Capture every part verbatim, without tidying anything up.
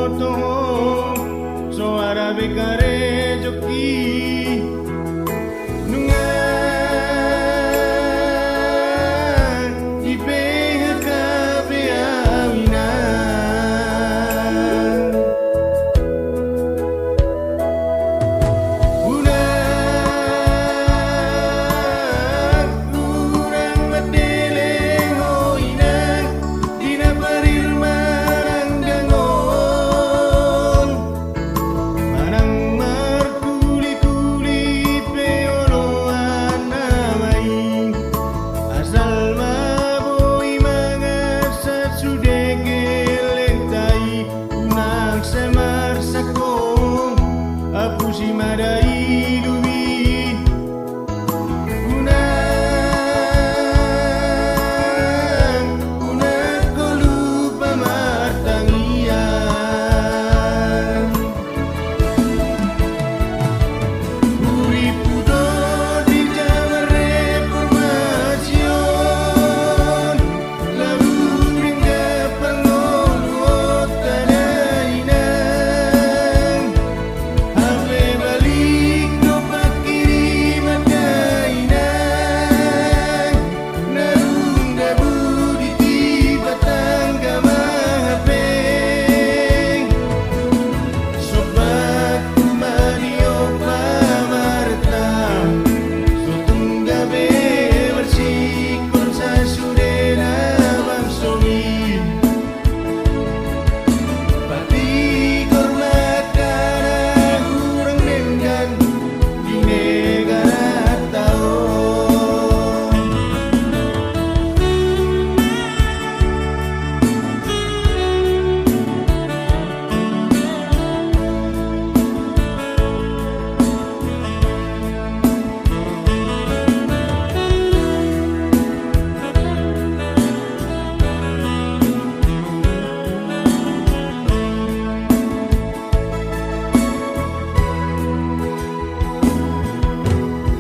Toho, so ada be karejo i. Nunga di P H K pe au inang. Unang, unang mandele ho inang, di na parir manang dangon. Manang markulikuli pe oloan nama i. Asal ma boi mangan sasude gellengta i. Unang sai marsangkong, apusi ma da i lubi. Unang, unang ho lupa martangiang. Hurippu do di jaman reformasi on. Lalu ringga pangolu otta dainang. Hape balik do pangkiriman dainang. Na ungga budi di patangga ma hape. Sobat tu ma di opa marta. So tung gabe marsikor sasude na bangso i. Patigor ma hata na hurang denggan di negaranta on.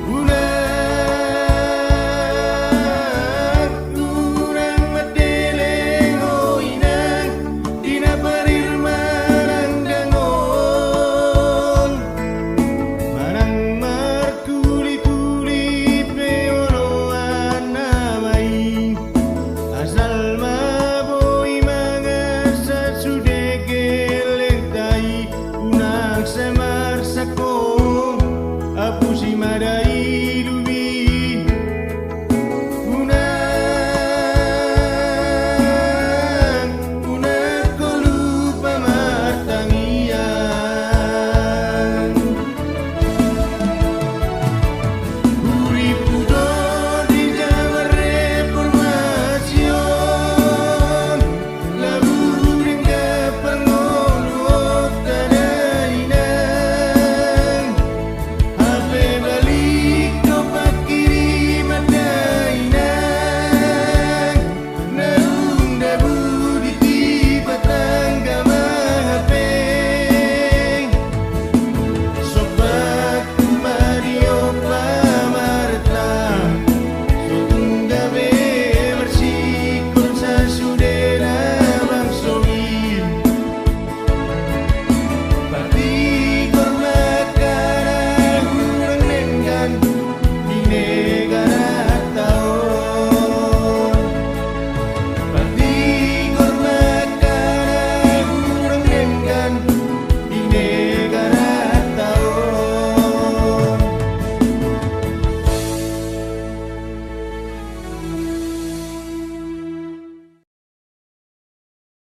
Unang, unang mandele ho inang, di na parir manang dangon. Manang markulikuli pe oloan nama i. Asal ma boi mangan sasude gellengta i. Unang sai marsangkong, apusi ma da i